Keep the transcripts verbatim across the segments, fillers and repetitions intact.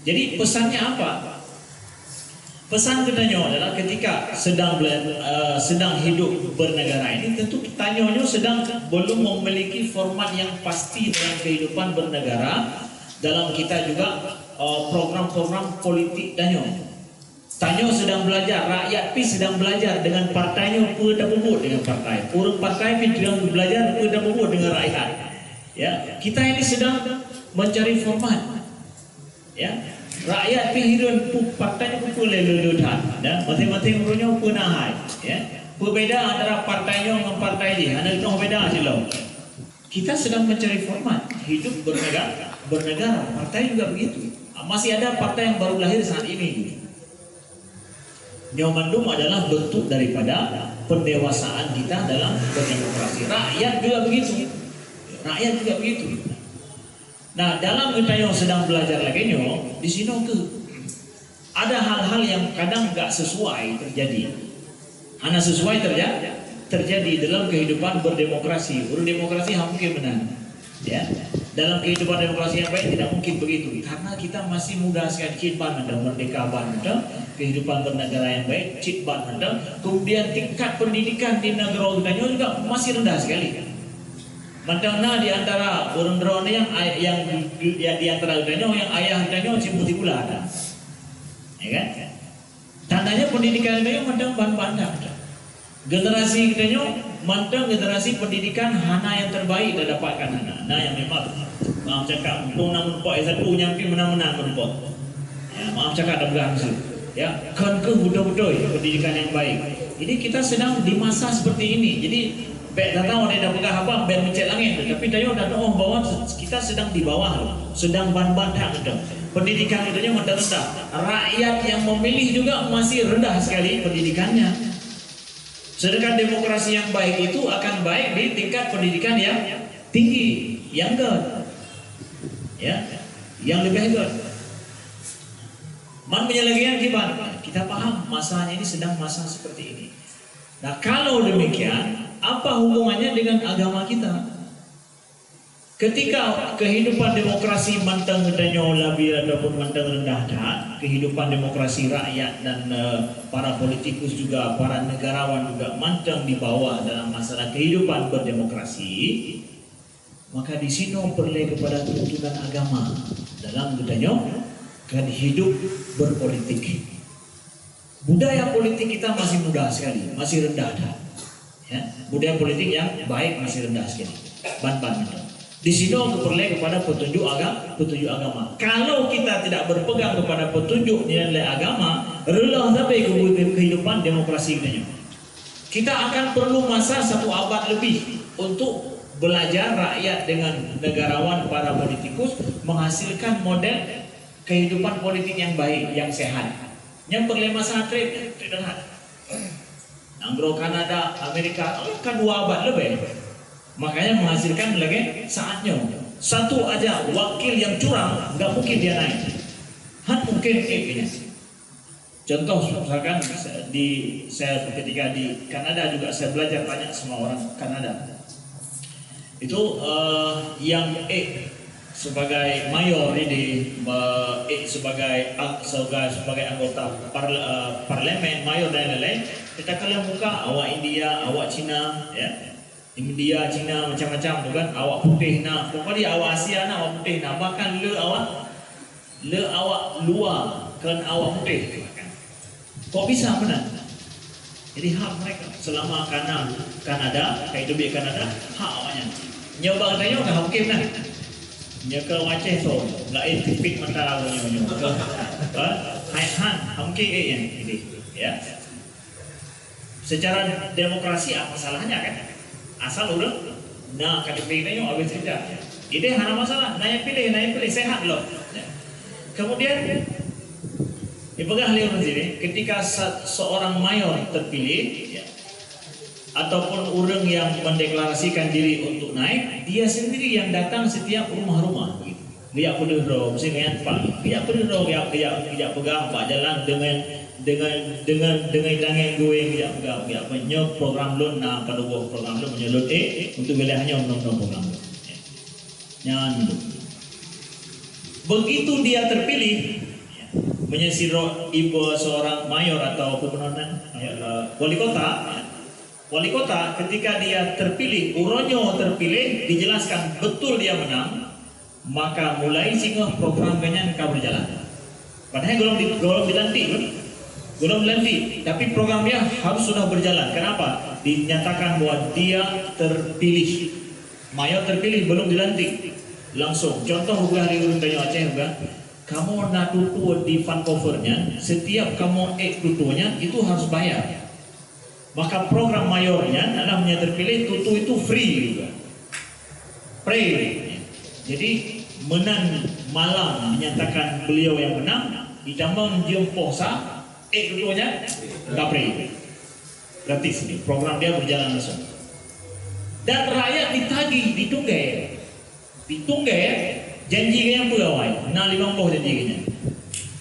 Jadi pesannya apa? Pesan geutanyoe adalah ketika sedang bela-, eh, sedang hidup bernegara ini, tentu tanyoe nyoe sedang belum memiliki format yang pasti dalam kehidupan bernegara, dalam kita juga, eh, program-program politik tanyoe. Tanyoe sedang belajar, rakyat pih sedang belajar dengan partai nyoe peue tapeubuet dengan partai. Ureuëng partai pih sedang belajar peue tapeubuet dengan rakyat. Ya, kita ini sedang mencari format. Ya, rakyat pih hireuen peue partai nyoe peue lé lé that. Ya, masing-masing ureuëng nyoe peue na hai. Ya, peubeda antara partai nyoe ngon partai jih, hana teunoh beda cit lom. Kita sedang mencari format hidup bernegara, bernegara. Partai juga begitu. Masih ada partai yang baru lahir saat ini. Nyoe mandum adalah bentuk daripada pendewasaan kita dalam berdemokrasi. Rakyat juga begitu. Rakyat juga begitu. Nah, dalam geutanyoe sedang belajar lagée nyoe, di sinoe keuh ada hal-hal yang kadang gak sesuai terjadi. Hana sesuai terja-, terjadi dalam kehidupan berdemokrasi. Ureuëng demokrasi hana mungkin meunan. Ya, dalam kehidupan demokrasi yang baik tidak mungkin begitu, karena kita masih muda sekali, cit ban mantong merdeka ban mantong, kehidupan bernegara yang baik cit ban mantong. Kemudian tingkat pendidikan di negara kita juga masih rendah sekali. Mantong na di antara ureuëng droeneuh yang, yang, yang di antara geutanyoe yang ayah geutanyoe cit meutikula ada. Ya kan? Tandanya pendidikan geutanyoe mantong ban-ban that. Generasi geutanyoe mantong generasi pendidikan hana yang terbaik dah dapatkan aneuk. Nah, yang memang maaf cakap, mumpung na meureumpok S satu nyang pih meunan-meunan meureumpok. Ya, maaf cakap dah peugah langsung. Ya, kon keuh beutôi-beutôi pendidikan yang baik. Jadi kita sedang di masa seperti ini. Jadi bèk that watèe tapeugah haba bèk meucèt langèt, tapi tanyoe dah teu'oh bahwa kita sedang di bawah, sedang ban-ban that mantong. Pendidikan geutanyoe mantong rendah. Rakyat yang memilih juga masih rendah sekali pendidikannya. Sedangkan demokrasi yang baik itu akan baik di tingkat pendidikan yang tinggi, yang göt. Ya, yang lebih göt. Man meunyoe lagèe nyan kiban, kita paham masanya ini sedang masa seperti ini. Nah, kalau demikian, apa hubungannya dengan agama kita? Ketika kehidupan demokrasi mantong geutanyoe labil ataupun mantong rendah that, kehidupan demokrasi rakyat dan, eh, para politikus juga, para negarawan juga mantong di bawah dalam masalah kehidupan berdemokrasi, maka di sinoe peureulèe keupada tuntunan agama dalam geutanyoe kan hidup berpolitik. Budaya politik kita masih muda sekali, masih rendah that. Ya, budaya politik yang baik masih rendah sekali. Ban-ban mantong. Di sinoe peureulèe keupada petunjuk aga-, petunjuk agama. Kalau kita tidak berpegang kepada petunjuk nilai-nilai agama, reuloh sabe keu-, kehidupan demokrasi geutanyoe. Kita akan perlu masa satu abad lebih untuk belajar rakyat dengan negarawan, para politikus menghasilkan model kehidupan politik yang baik, yang sehat. Nyang peureulèe masa trép, trép that. Nanggroe Kanada, Amerika, oh, kan dua abad lebih. Makanya menghasilkan lagèe saat nyoe. Satu aja wakil yang curang, nggak mungkin dia naik. Han mungkin, eh, ini. Contoh, misalkan di, saya ketika di Kanada juga saya belajar banyak sama orang Kanada. Itu, eh, yang eh sebagai mayor ini, eh, eh sebagai ang-, sebagai, sebagai anggota parle-, eh, parlemen, mayor dan lain-lain, kita kalau buka awak India, awak Cina, ya. India, Cina, macam-macam tu kan, awak putih na, pokoknya awak Asia na, awak putih na, bahkan le awak, le awak luwa kon awak putih. Kok bisa meunan? Jadi hak mereka selama kana, Kanada, ka hidup di Kanada, hak awaknya. Nyoba tanya dah mungkin lah. Nyoka waceh so, lain tipik mata nyonya. Ha? Hai han, mungkin eh yang ini, ya. Secara demokrasi apa salahnya kan? Asal ureuëng na K T P geutanyoe habis kerja. Jadi hana masalah, na nyang pilih, na nyang pilih sehat loh. Ya. Kemudian dipeugah lé ureuëng sini, ketika se-, seorang mayor terpilih, ya, ataupun ureuëng yang mendeklarasikan diri untuk naik, dia sendiri yang datang setiap rumah-rumah. Geujak peudeuh droe, meusti nyan pat. Geujak peudeuh droe, geujak, geujak, geujak peugah bak jalan deungon, deungon, deungon, deungon tangieng guweng, geujak peugah, geujak peugah, "Nyoe program lôn na padub boh program lôn, meunyoe lôn ék, untuk wilayah nyoe meunoe-meunoe program lôn." Nyan. Begitu dia terpilih, Hanya sidroe ibu seorang mayor atau gubernur, eh, wali kota. Wali kota ketika dia terpilih, uroe nyoe terpilih, dijelaskan betul dia menang, maka mulai singoh program geuhnyan ka berjalan. Padahai golom di, golom dilantik, kan? Golom dilantik, tapi program dia harus sudah berjalan. Kenapa? Dinyatakan bahwa dia terpilih. Mayor terpilih, belum dilantik. Langsung. Contoh, ubah di ureuëng tanyoe Aceh, ubah. Kamu na tutoe di Vancouver nyan, setiap kamu ék tutoe nyan, itu harus bayar. Maka program mayor nyan adalah meunyo terpilih, tutoe itu free juga. Free. Jadi, meunan malam dinyatakan beliau yang menang, ditamong jeuem poh sa, ék tutoe nyan, ka free. Gratis ni. Program dia berjalan langsung. Dan rakyat ditagih, ditunggée. Ditunggée, janji geuhnyan peue awai? Na limong boh janji geuhnyan.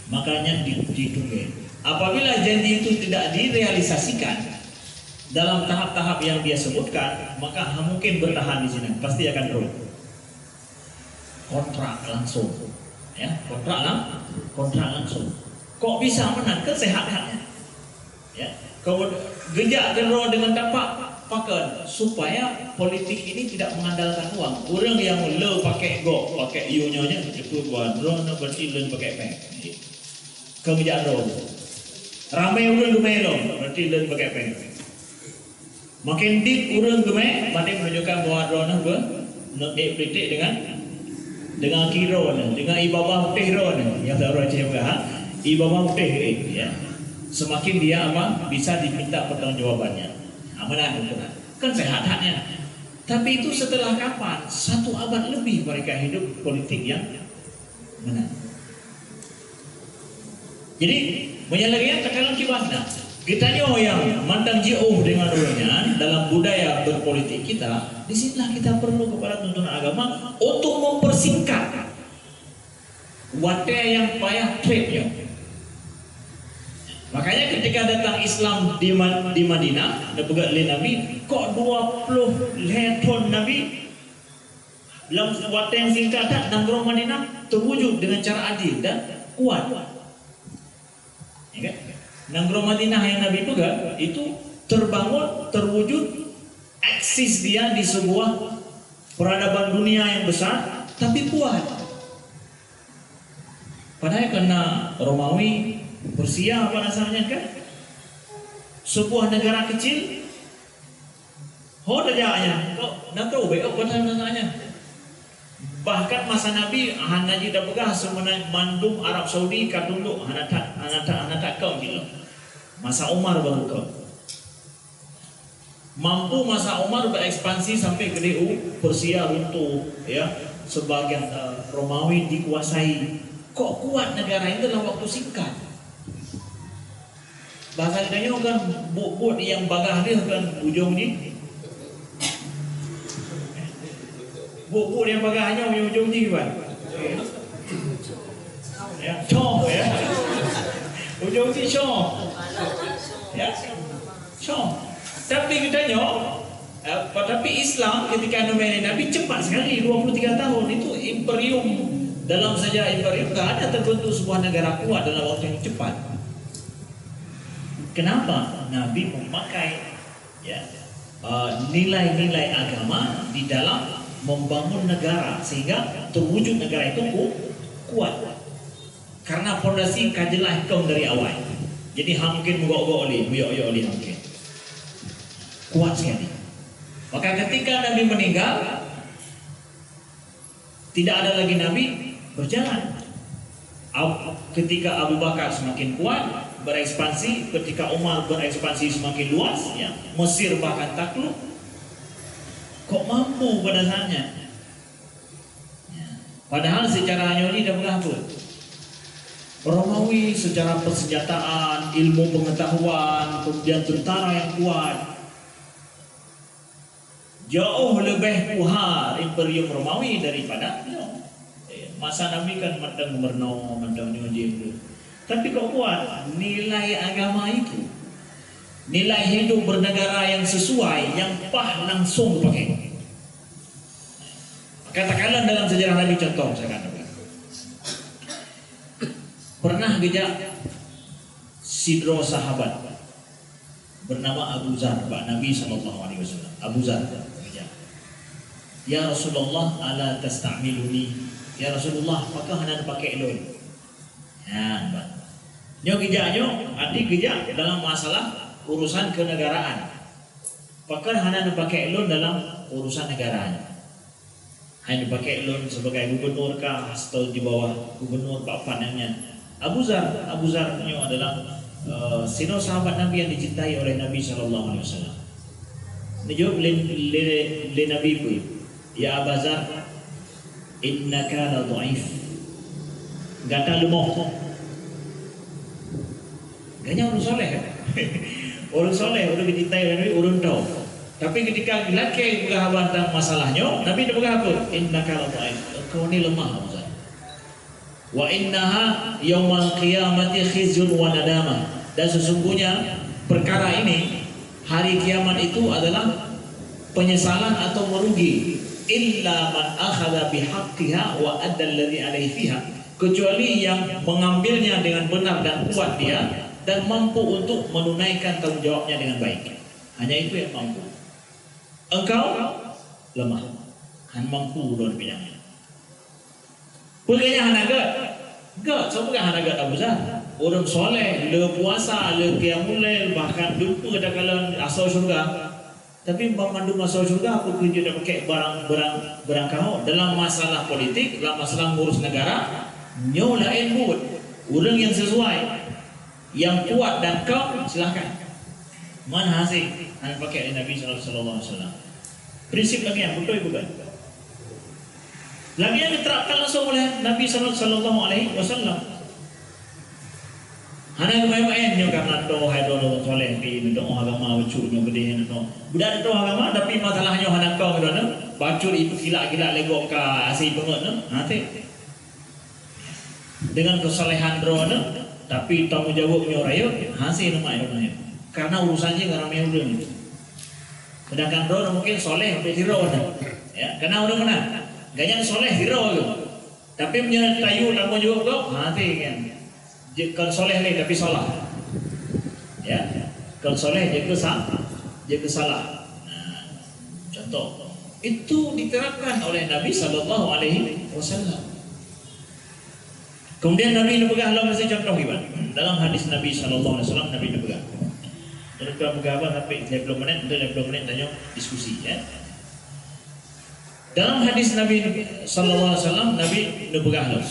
Makanya di, ditunggée. Apabila janji itu tidak direalisasikan dalam tahap-tahap yang dia sebutkan, maka mungkin bertahan di sini, pasti akan turun. Kontrak langsung. Ya, kontrak lang, kontrak langsung. Kok bisa menang? Kan sehat-sehatnya. Ya. Kemudian, geujak keudroe deungon tapak, pakon? Supaya politik ini tidak mengandalkan uang. Ureuëng nyang le pakai gok, pakai yu nyoe nyan, jipeubuat droe nyoe berarti lôn pakai péng. Keu geujak droe. Ramé ureuëng geumé lom, berarti lôn pakai péng. Makin dit ureuëng geumé, makin menunjukkan bahwa droe nyoe be-, neuék politik dengan, dengan kiro nyoe, dengan ié babah putéh droe nyoe. Nyang ta ureuëng Aceh peugah, ha? Ié babah putéh, eh, ya. Semakin dia apa, bisa diminta pertanggungjawabannya. Ha, meunan ukuran. Kan sehat-sehatnya. Tapi itu setelah kapan? Satu abad lebih mereka hidup politik yang meunan. Jadi, meunyo lagée nyan takalon kiban na. Geutanyoe nyang mantong jiôh deungon ureuëng nyan dalam budaya berpolitik kita, di sinilah kita perlu kepada tuntunan agama untuk mempersingkat watée nyang payah treb nyoe. Makanya ketika datang Islam di Ma-, di Madinah, neupeugah lé Nabi, kok dua ploh lhée thon Nabi, dalam watée nyang singkat that, nanggroe Madinah terwujud dengan cara adil dan kuat. Ya kan? Nanggroe Madinah yang Nabi peugah itu terbangun, terwujud, eksis dia di sebuah peradaban dunia yang besar, tapi kuat. Padahai keu na Romawi, Persia, apa rasanya kan? Sebuah negara kecil, ho tajak nyan, kok na teuh ubé, oh, kota rasanya. Bahkan masa Nabi hana jeuet tapeugah seumeuna mandum Arab Saudi ka tunduk, hana that, hana that, hana that kaum jih lom. Masa Umar baru kaum. Mampu masa Umar berekspansi sampai keudeh u Persia runtuh, ya, sebagian, eh, Romawi dikuasai. Kok kuat negara itu dalam waktu singkat? Bahasa geutanyoe kan buet-buet nyang bagah deuh kan ujong jih. Buet-buet nyang bagah nyoe ujong jih kan. Ya, cong ya. Ujong jih cong. Ya. Cong. Tapi geutanyoe, eh, tapi Islam ketika neumé Nabi cepat sekali, dua puluh tiga tahun itu imperium, dalam saja imperium tak ada terbentuk sebuah negara kuat dalam waktu yang cepat. Kenapa? Nabi memakai, ya, eh, nilai-nilai agama di dalam membangun negara sehingga terwujud negara itu ku-, kuat. Karena fondasi ka jeulaih kaum dari awai. Jadi hana mungkin meugok-gok lé, meuyok-yok lé hana mungkin. Kuat sekali. Maka ketika Nabi meninggal, tidak ada lagi nabi, berjalan. Ab-, ketika Abu Bakar semakin kuat, berekspansi, ketika Umar berekspansi semakin luas, ya, Mesir bahkan takluk. Kok mampu pada saatnya? Ya. Padahal secara nyoe ni dah berapa? Romawi secara persenjataan, ilmu pengetahuan, kemudian tentara yang kuat. Jauh lebih tuha Imperium Romawi daripada nyoe. Eh, masa Nabi kan mantong meurunoe, mantong nyoe jih tu. Tapi kok kuat nilai agama itu? Nilai hidup bernegara yang sesuai, yang pas langsung dipakai. Katakanlah dalam sejarah Nabi contoh misalkan. Pernah geujak sidroe sahabat bernama Abu Zar bak Nabi sallallahu alaihi wasallam. Abu Zar geujak, "Ya Rasulullah, ala tasta'miluni?" "Ya Rasulullah, pakon hana neupakèk lôn?" Nyan, bah. Nyoe geujak nyoe, arti geujak dalam masalah urusan kenegaraan. Pakon hana neupakèk lôn dalam urusan negara nyoe? Hai neupakèk lôn sibagai gubernur kah, atau di bawah gubernur, bak pat nyang nyan. Abu Zar, Abu Zar nyoe adalah, eh, sidroe sahabat Nabi yang dicintai oleh Nabi sallallahu alaihi wasallam. Neujaweueb lé, lé, lé Nabi peue? "Ya Aba Zar, innaka la dhaif." Gata leumoh. Gobnyan ureueng soleh. Ureueng soleh, ureueng geucintai Nabi, ureueng tho. Tapi ketika geulakèe peugah haba tentang masalah nyoe, Nabi neupeugah apa? "Innaka la dhaif." Engkau ni lemah, Abu Zar. "Wa innaha yaumal qiyamati khizyun wa nadamah." Dan sesungguhnya perkara ini, hari kiamat itu adalah penyesalan atau merugi. "Illa man akhadha bihaqqiha wa adda alladhi alaihi fiha." Kecuali yang mengambilnya dengan benar dan kuat dia, dan mampu untuk menunaikan tanggung jawabnya dengan baik. Hanya itu yang mampu. Engkau lemah. Han mampu lôn bidang nyan. Peue geuh nyang hana gèt? Gèt, soe peugah hana gèt Abu Zar? Ureueng soleh, le puasa, le qiyamul lail, bahkan dumpeue takalon asoe syeuruga. Tapi banmandum asoe syeuruga, peue keuh jeuet tapakèk barang, barang, barang kaho? Dalam masalah politik, dalam masalah ngurus negara, nyoe laén buet. Ureueng nyang sesuai, nyang kuat dan kong, silahkan. Man hase, hana pakèk lé Nabi sallallahu alaihi wasallam. Prinsip lagèe nyan beutôi bukan? Lagèe nyan diterapkan langsung oleh Nabi sallallahu alaihi wasallam. Hana geumaén-maén nyoe karena toh hai droeneuh soleh pih, meudoa agama bacut nyoe geudeh nyoe toh. Budak toh agama tapi masalah nyoe hana kong droeneuh, bacut itu kilak-kilak legok ka asi peungeut nyoe. Ha teuh. Dengan kesolehan droeneuh, tapi tanggung jaweueb nyoe rayeuk, hase neumat droeneuh. Karena urusan jih ngon ramé ureueng. Sedangkan droeneuh mungkin soleh untuk sidroe nyoe. Ya, karena ureueng meunan. Gobnyan soleh sidroe tu. Tapi meunyoe tayue tanggung jaweueb gob, hase kan. Jeuet kon soleh lé, tapi salah. Ya, kon soleh jeuet keu sa-, jeuet keu salah. Nah, contoh. Itu diterapkan oleh Nabi sallallahu alaihi wasallam. Kemudian Nabi neupeugah lom, miseue contoh kiban. Dalam hadis Nabi sallallahu alaihi wasallam, Nabi neupeugah. Dalam peugah apa sampai tiga puluh menit, untuk tiga puluh menit tanyoe diskusi, ya. Dalam hadis Nabi sallallahu alaihi wasallam, Nabi neupeugah lom,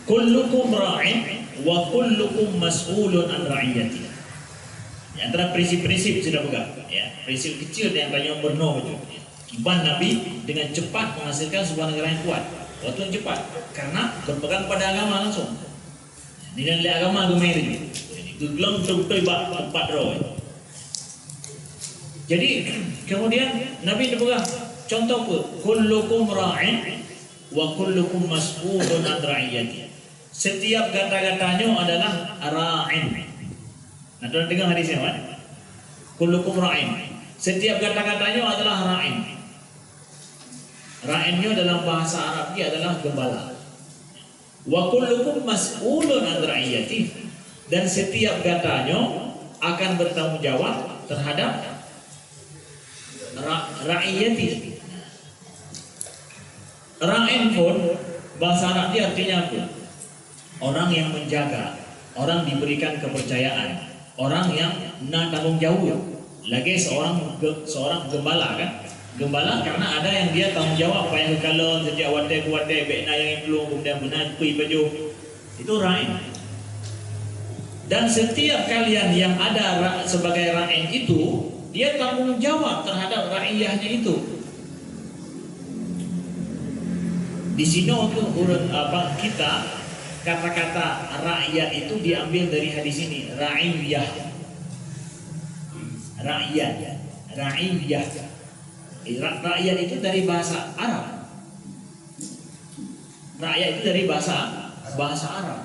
"Kullukum ra'in wa kullukum mas'ulun an ra'iyati." Di antara prinsip-prinsip sudah peugah, ya, prinsip kecil yang tanyoe peurunoe bacut, ya. Kiban Nabi dengan cepat menghasilkan sebuah negara yang kuat. Waktu yang cepat, karena berpegang pada agama langsung. Nilai-nilai agama geumeri. Jadi, geuglong beutôi-beutôi bak teumpat droe. Jadi, kemudian Nabi neupeugah contoh peue? "Kullukum ra'in wa kullukum mas'ulun an ra'iyati." Setiap gata-gata nyoe adalah ra'in. Nah, tuan dengar hadis nyoe, kan? "Kullukum ra'in." Setiap gata-gata nyoe adalah ra'in. Ra'in nyoe dalam bahasa Arab dia adalah gembala. "Wa kullukum mas'ulun an ra'iyati." Dan setiap gata nyoe akan bertanggung jawab terhadap ra-, ra'iyati. Ra'in pun bahasa Arab dia artinya apa? Orang yang menjaga, orang diberikan kepercayaan, orang yang na tanggung jawab. Lagèe seorang ge-, seorang gembala, kan? Gembala karena ada yang dia tanggung jawab, apa yang geukalon setiap watèe keu watèe, bèk na nyang iplueng, kemudian meunan pui pajoh. Itu ra'in. Dan setiap kalian yang ada ra-, sebagai ra'in itu, dia tanggung jawab terhadap ra'iyahnya itu. Di sinoe tu ureueng, apa, kita, kata-kata rakyat itu diambil dari hadis ini, ra'iyah. Rakyat, ra'iyah. Ra-, rakyat itu dari bahasa Arab. Rakyat itu dari bahasa, bahasa Arab.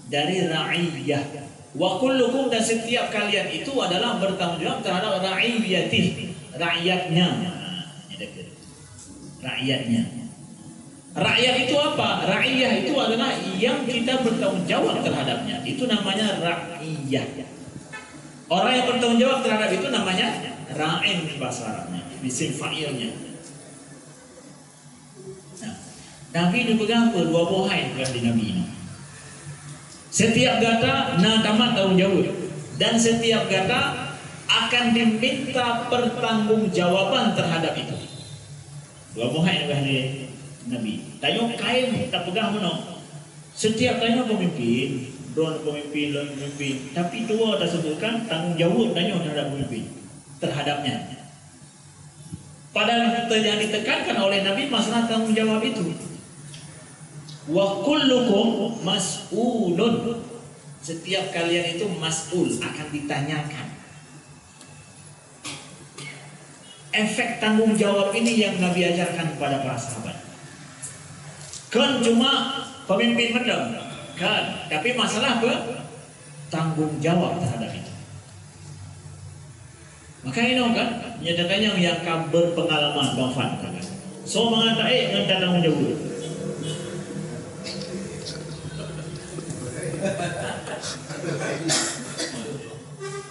Dari ra'iyah. "Wa kullukum," dan setiap kalian itu adalah bertanggung jawab terhadap ra'iyatih, rakyatnya. Nah, ini dia. Rakyatnya. Rakyat itu apa? Ra'iyah itu adalah yang kita bertanggung jawab terhadapnya. Itu namanya ra'iyah. Orang yang bertanggung jawab terhadap itu namanya ra'in bahasa Arabnya, isim fa'ilnya. Nah, Nabi neupeugah apa? Dua boh hai neupeugah di Nabi nyoe. Setiap gata na tamat tanggung jawab dan setiap gata akan diminta pertanggungjawaban terhadap itu. Dua boh hai neupeugah lé Nabi. Tanyoe kayém tapeugah meunoe. Setiap tanyoe pemimpin, droeneuh pemimpin, lôn pemimpin, tapi tuwoe tasebutkan tanggung jawab tanyoe terhadap pemimpin, terhadapnya. Padahal yang ditekankan oleh Nabi masalah tanggung jawab itu. Wa kullukum mas'ulun. Setiap kalian itu mas'ul, akan ditanyakan. Efek tanggung jawab ini yang Nabi ajarkan kepada para sahabat. Kon cuma pemimpin mantong, kan? Tapi masalah apa? Tanggung jawab terhadap itu. Maka inoe kan, nyata tanyong nyang ka berpengalaman Bang Fan, kan? So mangat taék ngon tatanggung jawab.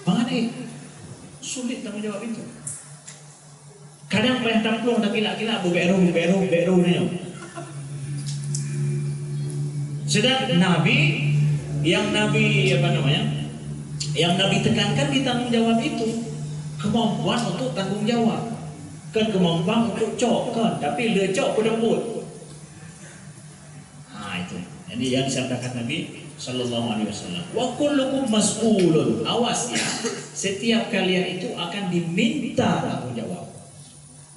Mangat ék, sulit tanggung jawab itu. Kadang payah taplueng takilak-kilak, bubek roh, bubek roh, bubek roh nyoe. Sedang Nabi, yang Nabi, apa namanya, yang Nabi tekankan di tanggung jawab itu, kemampuan untuk tanggung jawab. Kan kemampuan untuk cok, kan, tapi le cok peudeumbot. Ha, itu. Jadi yang disabdakan Nabi sallallahu alaihi wasallam, "Wa kullukum mas'ulun." Awas ya, setiap kalian itu akan diminta tanggung jawab.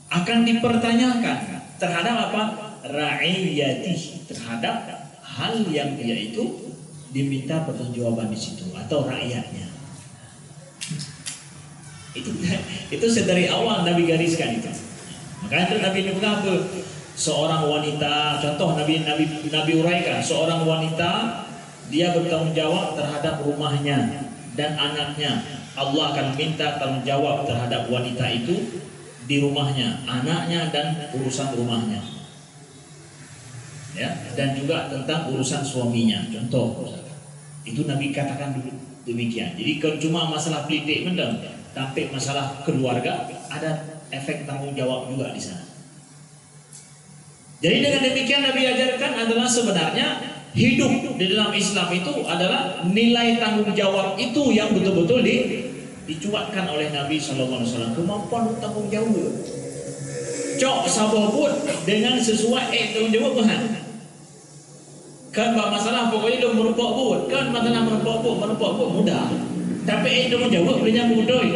Akan dipertanyakan terhadap apa? Ra'iyatihi, terhadap hal yang dia itu diminta pertanggungjawaban di situ atau rakyatnya. Itu, itu sedari awal Nabi gariskan itu. Makanya itu Nabi peugah apa? Seorang wanita, contoh Nabi, Nabi, Nabi uraikan, seorang wanita dia bertanggung jawab terhadap rumahnya dan anaknya. Allah akan minta tanggung jawab terhadap wanita itu di rumahnya, anaknya dan urusan rumahnya. Ya, dan juga tentang urusan suaminya. Contoh, itu Nabi katakan dulu demikian. Jadi, kon cuma masalah politik mantong, tapi masalah keluarga ada efek tanggung jawab juga di sana. Jadi, dengan demikian Nabi ajarkan adalah sebenarnya hidup di dalam Islam itu adalah nilai tanggung jawab itu yang betul-betul di, dicuatkan oleh Nabi sallallahu alaihi wasallam, kemampuan untuk tanggung jawab. Cok saboh buet dengan sesuai, eh, tanggung jawab Tuhan. Kan bak masalah pokoknya lôn meureumpok buet, kan masalah meureumpok buet, meureumpok buet mudah. Tapi, eh, tanggung jawab boleh nyambung beutôi.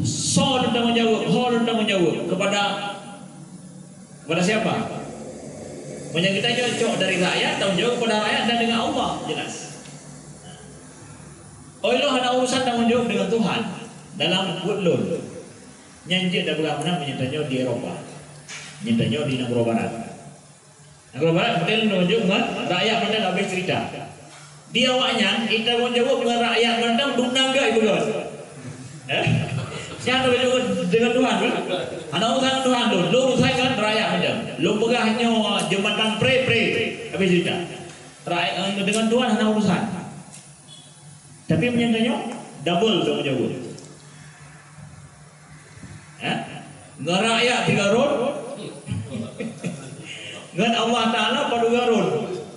Soe tanggung jawab, ho tanggung jawab kepada, kepada siapa? Meunyoe kita cok dari rakyat, tanggung jawab kepada rakyat dan dengan Allah, jelas. Oh, lôn hana urusan tanggung jawab dengan Tuhan dalam buet lôn. Nyan jeuet tapeugah meunan meunyoe tanyoe di Eropa. Nyan tanyoe di nanggroe barat. Nanggroe barat meunan tanggung jawab ngon rakyat mantong habéh cerita. Di awaknyan, tanggung jawab ngon rakyat mantong dum nanggroe ibu gon. Eh? Nyan tanggung jawab dengan Tuhan, kan? Hana urusan Tuhan tu. Lôn urusan ngon rakyat mantong. Lôn peugah nyoe jeumbatan pre-pre. Habéh cerita. Rakyat, eh, dengan Tuhan hana urusan. Tapi meunyoe tanyoe, double tanggung jawab. Eh? Ngon rakyat tiga rot, ngon Allah Taala padub rot.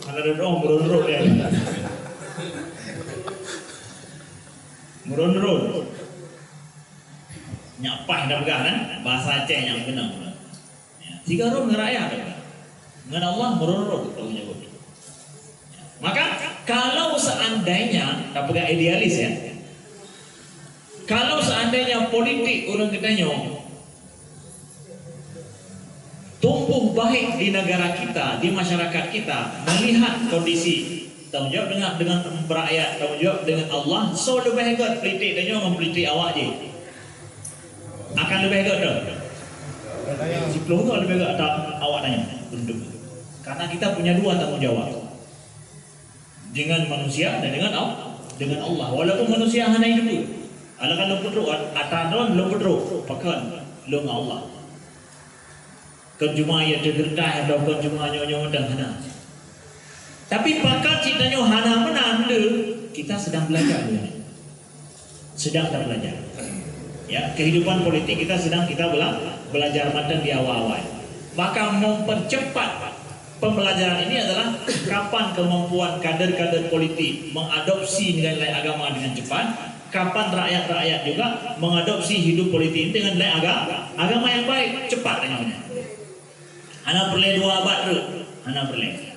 Hana ada doa meuron rot, ya. Meuron rot. Nyak paih tapeugah, kan? Bahasa Aceh nyang beuna. Ya, tiga rot ngon rakyat, ngon Allah meuron rot tanggung jawab. Maka, kalau seandainya, tapeugah idealis, ya, kalau seandainya politik ureueng geutanyoe tumbuh baik di negara kita, di masyarakat kita, melihat kondisi, tanggung jawab dengan, dengan rakyat, tanggung jawab dengan Allah, soe leubeh gét politik tanyoe ngon politik awak jih? Akan leubeh gét dah. Siploh gét leubeh gét ata awak tanyoe. Tentu. Karena kita punya dua tanggung jawab. Dengan manusia dan dengan Allah. Dengan Allah. Walaupun manusia hana idup. Alah kan lôn peutrok, ata droen lôn peutrok. Pakon lôn ngon Allah. Kon cuma ya teugeureudah atau kon cuma nyoe-nyoe dan hana. Tapi pakat cit tanyoe hana meunan deuh, kita sedang belajar. Sedang belajar. Ya, kehidupan politik kita sedang kita bela-, belajar mantong di awal-awal. Maka mempercepat pembelajaran ini adalah kapan kemampuan kader-kader politik mengadopsi nilai-nilai agama dengan cepat, kapan rakyat-rakyat juga mengadopsi hidup politik ini dengan nilai aga-, agama yang baik, cepat dengan. Hana peureulèe dua abad rot, hana peureulèe.